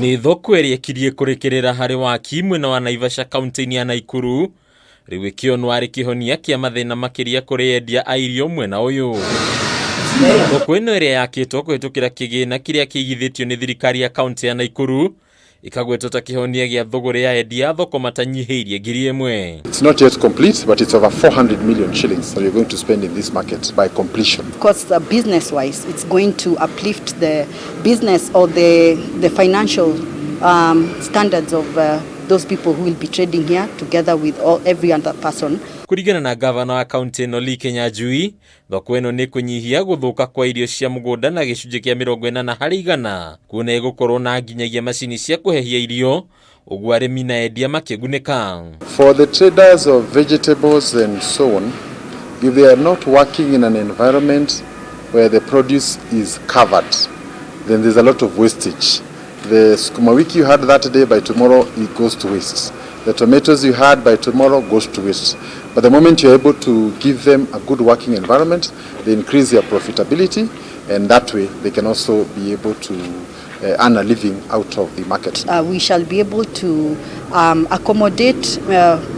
Nĩ thoko ĩrĩa ĩkirie kũrĩkĩrĩra harĩ waki mwena wa Naivasha kaunti-inĩ ya Naikuru rĩu ĩkĩonwo arĩ kĩhonia kĩa mathĩna makĩria kũrĩ endia a irio mwena ũyũ. Thoko ĩno ĩrĩa yakĩtwo kũhĩtũkĩra kĩgĩna kĩrĩa kĩigithĩtio nĩ thirikari ya kaunti ya Naikuru ĩkagwetwo ta kĩhonia gĩa thũgũrĩ ya endia a thoko matanyihĩirie 1000. It's not yet complete, but it's over 400 million shillings that we're going to spend in this market by completion. Of course, business-wise, it's going to uplift the business or the financial standards of those people who will be trading here together with every other person. Kũringana na gavana wa kaunti ĩno Lee Kinyanjui, thoko ĩno nĩ kũnyihia gũthũka kwa irio cia mũgũnda na gĩcunjĩ kĩa 80%, kuona ĩgũkorwo na nginyagia macini cia kũhehia irio, ũguo arĩmi na endia makĩgunĩka. For the traders of vegetables and so on, if they are not working in an environment where the produce is covered, then there's a lot of wastage. The sukuma wiki you had that day, by tomorrow it goes to waste. The tomatoes you had, by tomorrow goes to waste. But the moment you're able to give them a good working environment, they increase their profitability, and that way they can also be able to earn a living out of the market. We shall be able to accommodate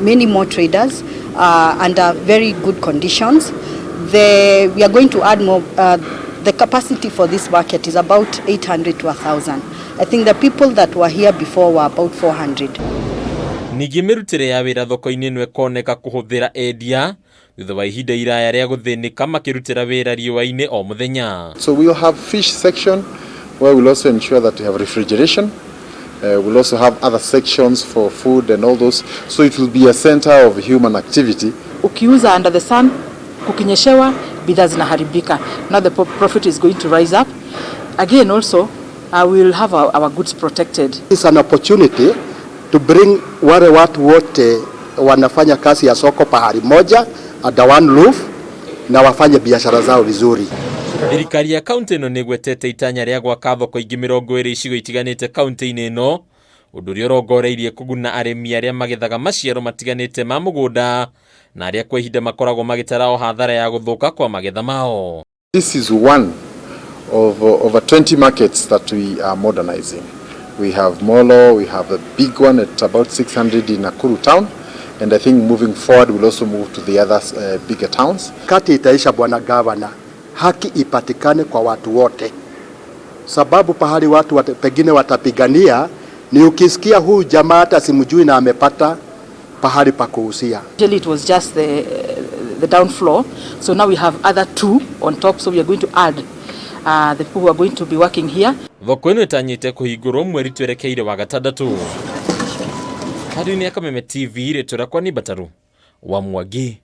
many more traders under very good conditions. We are going to add more. The capacity for this market is about 800 to 1,000. I think the people that were here before were about 400. Ningĩ mĩrutĩre ya wĩra thoko-inĩ ĩno ĩkoneka kũhũthĩra endia thutha wa ihinda iraya rĩa gũthĩnĩka makĩrutĩra wĩra riũa-inĩ o mũthenya. So we'll have fish section where we'll also ensure that we have refrigeration. We'll also have other sections for food and all those. So it will be a center of human activity. Ukiuza under the sun, kukinyeshewa, bidhaa zinaharibika. Now the profit is going to rise up. Again also, we will have our goods protected. It's an opportunity to bring wale watu wote wanafanya kazi ya soko pahali moja under one roof na wafanye biashara zao vizuri. Thirikari ya kaunti ĩno nĩ ĩgwetete itanya rĩa gwaka thoko ingĩ 20 icigo itiganĩte kaunti-inĩ ĩno, ũndũ ũrĩa ũrongoreirie kũguna arĩmi arĩa magethaga maciaro matiganĩte ma mũgũnda na arĩa kwa ihinda makoragwo magĩtara o hathara ya gũthũka kwa magetha mao. This is one of over 20 markets that we are modernizing. We have Molo, we have a big one at about 600 in Nakuru town, and I think moving forward we'll also move to the other bigger towns. Kati itaisha, bwana gavana, haki ipatikane kwa watu wote, sababu pahali watu pengine watapigania ni ukisikia huyu jamaa hata simjui na amepata pahali pa kuuzia. Usually it was just the down floor. So now we have other two on top. So we are going to add the people who are going to be working here. Thoko ĩno ĩtanyĩte kũhingũrwo mweri twerekeire wa gatandatũ. Handũ-inĩ ya Kameme TV, rĩtwa rĩakwa nĩ Mbataru wa Mwangi.